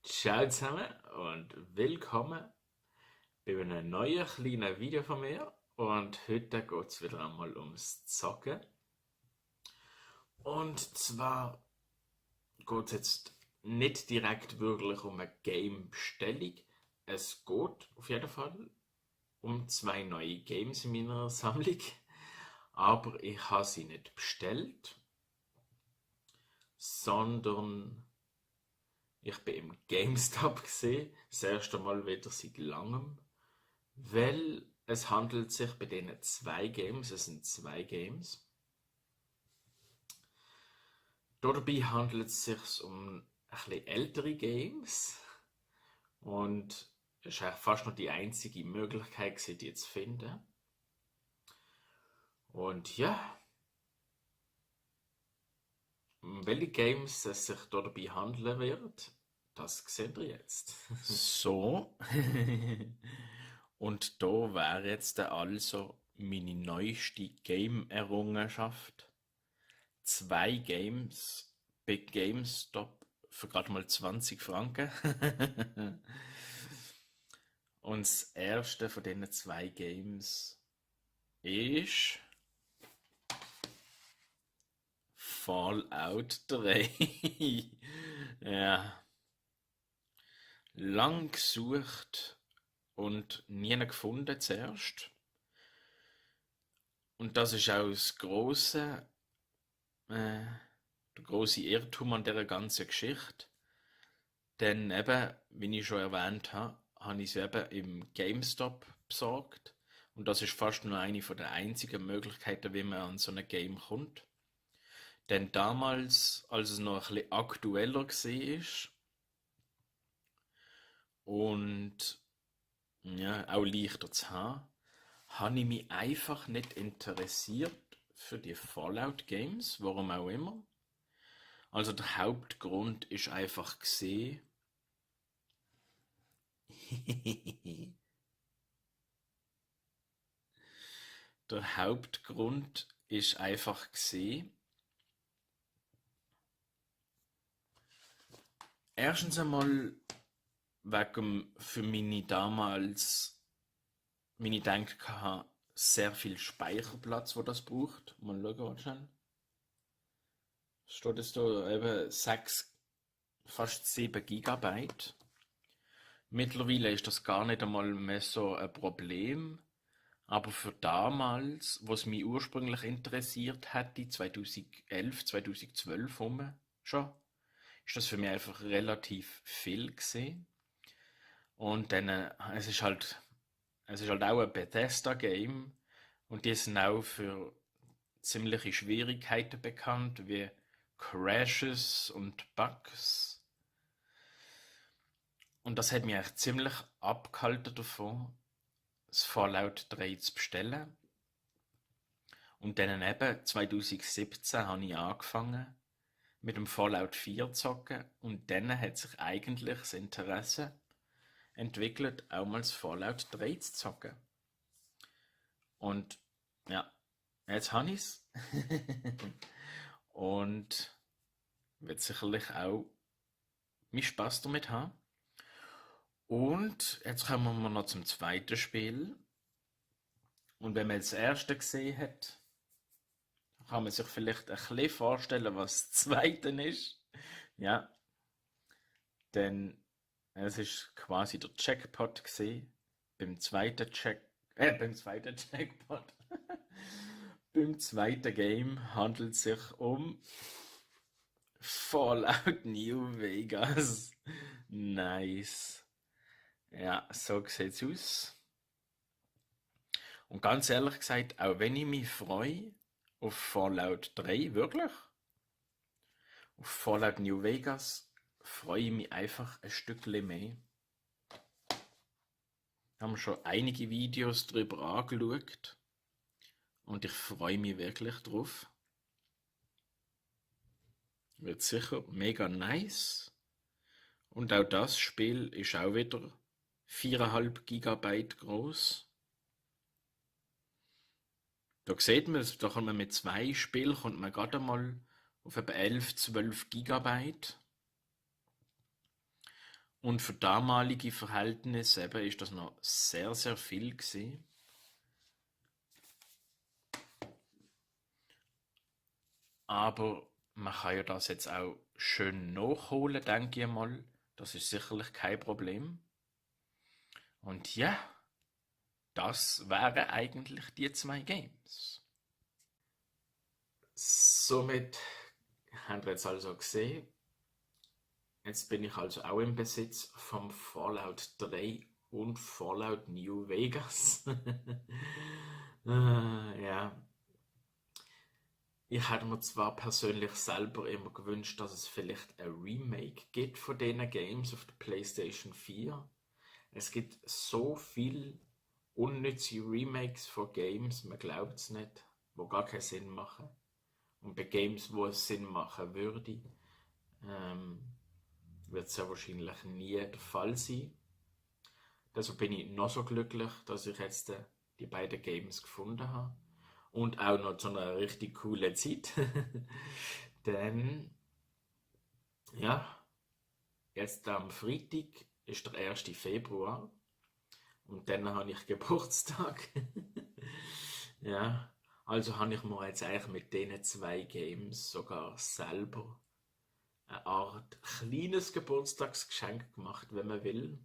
Ciao zusammen und willkommen bei einem neuen kleinen Video von mir. Und heute geht es wieder einmal ums Zocken. Und zwar geht es jetzt nicht direkt wirklich um eine Game-Bestellung. Es geht auf jeden Fall um zwei neue Games in meiner Sammlung. Aber ich habe sie nicht bestellt, sondern ich bin im GameStop gesehen, das erste Mal wieder seit langem. Weil es handelt sich bei diesen zwei Games, es sind zwei Games. Dabei handelt es sich um ein bisschen ältere Games. Und es war eigentlich fast noch die einzige Möglichkeit, die zu finden. Und ja, um welche Games es sich dabei handeln wird, das seht ihr jetzt. So. Und da wäre jetzt also meine neueste Game-Errungenschaft. Zwei Games bei GameStop für gerade mal 20 Franken. Und das erste von diesen zwei Games ist Fallout 3. Ja, lang gesucht und nie gefunden zuerst. Und das ist auch der große Irrtum an dieser ganzen Geschichte. Denn eben, wie ich schon erwähnt habe, habe ich es eben im GameStop besorgt. Und das ist fast nur eine der einzigen Möglichkeiten, wie man an so ein Game kommt. Denn damals, als es noch ein bisschen aktueller war und ja, auch leichter zu haben, habe ich mich einfach nicht interessiert für die Fallout-Games, warum auch immer. Also der Hauptgrund ist einfach gesehen. Der Hauptgrund ist einfach gesehen. Erstens einmal wegen für meine Denke hatte, sehr viel Speicherplatz, wo das braucht. Mal schauen, was schnell. Steht es da eben 6, fast 7 Gigabyte. Mittlerweile ist das gar nicht einmal mehr so ein Problem. Aber für damals, was mich ursprünglich interessiert hätte, 2011, 2012 rum schon, ist das für mich einfach relativ viel gesehen. Und dann, es ist halt auch ein Bethesda-Game und die sind auch für ziemliche Schwierigkeiten bekannt, wie Crashes und Bugs. Und das hat mich eigentlich ziemlich abgehalten davon, das Fallout 3 zu bestellen. Und dann eben 2017 habe ich angefangen mit dem Fallout 4 zu zocken und dann hat sich eigentlich das Interesse entwickelt, auch mal das Fallout 3 zu zocken. Und ja, jetzt habe ich es. Und wird sicherlich auch meinen Spaß damit haben. Und jetzt kommen wir noch zum zweiten Spiel. Und wenn man das erste gesehen hat, kann man sich vielleicht ein bisschen vorstellen, was das zweite ist. Ja, denn es ist quasi der Jackpot gesehen. Beim zweiten Jackpot. Beim zweiten Game handelt es sich um Fallout New Vegas. Nice. Ja, so sieht's aus. Und ganz ehrlich gesagt, auch wenn ich mich freue auf Fallout 3, wirklich, auf Fallout New Vegas, freue ich mich einfach ein Stückchen mehr. Wir haben schon einige Videos darüber angeschaut und ich freue mich wirklich drauf. Wird sicher mega nice. Und auch das Spiel ist auch wieder 4,5 Gigabyte groß. Da sieht man, da kann man mit zwei Spielen kommt man gerade mal auf etwa 11, 12 Gigabyte. Und für damalige Verhältnisse eben ist das noch sehr, sehr viel gewesen. Aber man kann ja das jetzt auch schön nachholen, denke ich mal. Das ist sicherlich kein Problem. Und ja, das wären eigentlich die 2 Games. Somit haben wir jetzt also gesehen, jetzt bin ich also auch im Besitz vom Fallout 3 und Fallout New Vegas. Ja, ich hätte mir zwar persönlich selber immer gewünscht, dass es vielleicht ein Remake gibt von diesen Games auf der PlayStation 4. Es gibt so viel unnütze Remakes von Games, man glaubt es nicht, wo gar keinen Sinn machen. Und bei Games, wo es Sinn machen würde, wird es ja wahrscheinlich nie der Fall sein. Deshalb bin ich noch so glücklich, dass ich jetzt die beiden Games gefunden habe. Und auch noch zu einer richtig coolen Zeit. Denn, ja, jetzt am Freitag ist der 1. Februar. Und dann habe ich Geburtstag. Ja, also habe ich mir jetzt eigentlich mit diesen 2 Games sogar selber eine Art kleines Geburtstagsgeschenk gemacht, wenn man will.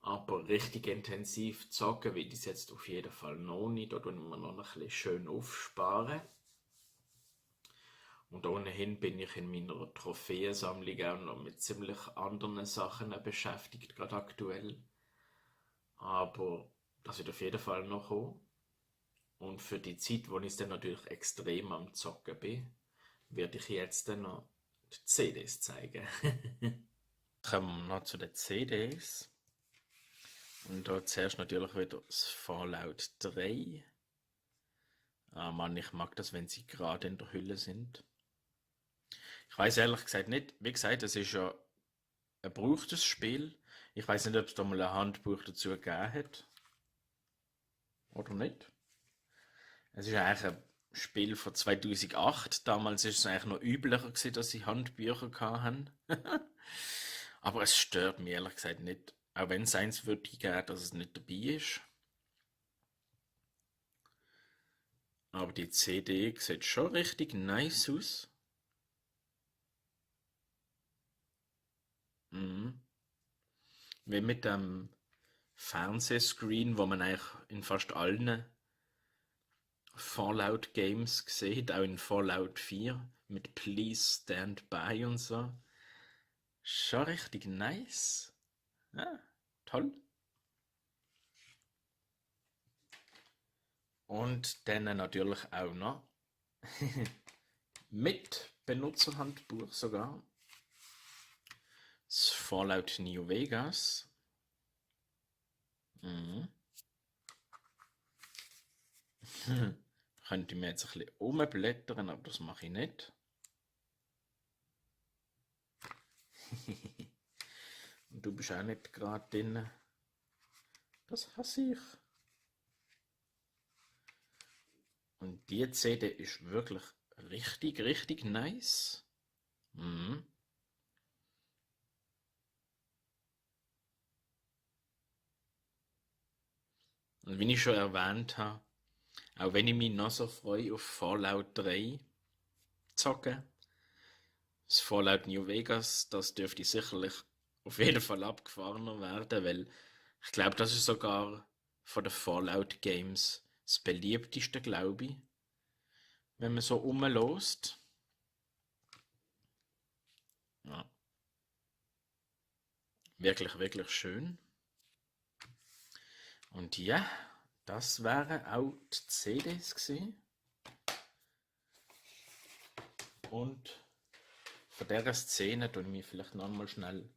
Aber richtig intensiv zocken will ich es jetzt auf jeden Fall noch nicht. Da tun wir noch ein bisschen schön aufsparen. Und ohnehin bin ich in meiner Trophäensammlung auch noch mit ziemlich anderen Sachen beschäftigt, gerade aktuell. Aber das wird auf jeden Fall noch kommen. Und für die Zeit, wo ich dann natürlich extrem am Zocken bin, werde ich jetzt dann noch die CDs zeigen. Kommen wir noch zu den CDs. Und da zuerst natürlich wieder das Fallout 3. Ah Mann, ich mag das, wenn sie gerade in der Hülle sind. Ich weiß ehrlich gesagt nicht, wie gesagt, es ist ja ein gebrauchtes Spiel. Ich weiß nicht, ob es da mal ein Handbuch dazu gegeben hat. Oder nicht. Es ist eigentlich ein Spiel von 2008. Damals ist es eigentlich noch üblicher gewesen, dass sie Handbücher hatten. Aber es stört mich ehrlich gesagt nicht. Auch wenn es eins würde geben, dass es nicht dabei ist. Aber die CD sieht schon richtig nice aus. Mhm. Wie mit dem Fernsehscreen, wo man eigentlich in fast allen Fallout Games sieht, auch in Fallout 4 mit Please Stand By und so. Schon richtig nice. Ja, toll. Und dann natürlich auch noch mit Benutzerhandbuch sogar das Fallout New Vegas. Mhm. Könnte ich mir jetzt ein bisschen umblättern, aber das mache ich nicht. Und du bist auch nicht gerade drin. Das hasse ich. Und die CD ist wirklich richtig, richtig nice. Mhm. Und wie ich schon erwähnt habe, auch wenn ich mich noch so freue auf Fallout 3 zocken, das Fallout New Vegas, das dürfte sicherlich auf jeden Fall abgefahrener werden, weil ich glaube, das ist sogar von den Fallout Games das beliebteste, glaube ich, wenn man so rumlässt. Ja. Wirklich, wirklich schön. Und ja, das wären auch die CDs gewesen. Und von dieser Szene tue ich mich vielleicht noch einmal schnell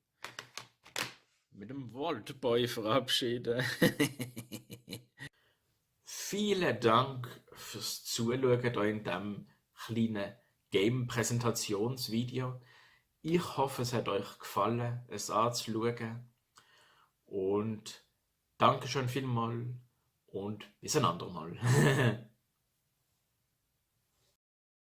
mit dem Waldboy verabschieden. Vielen Dank fürs Zuschauen hier in diesem kleinen Game-Präsentationsvideo. Ich hoffe, es hat euch gefallen, es anzuschauen. Und Dankeschön vielmals und bis ein andermal.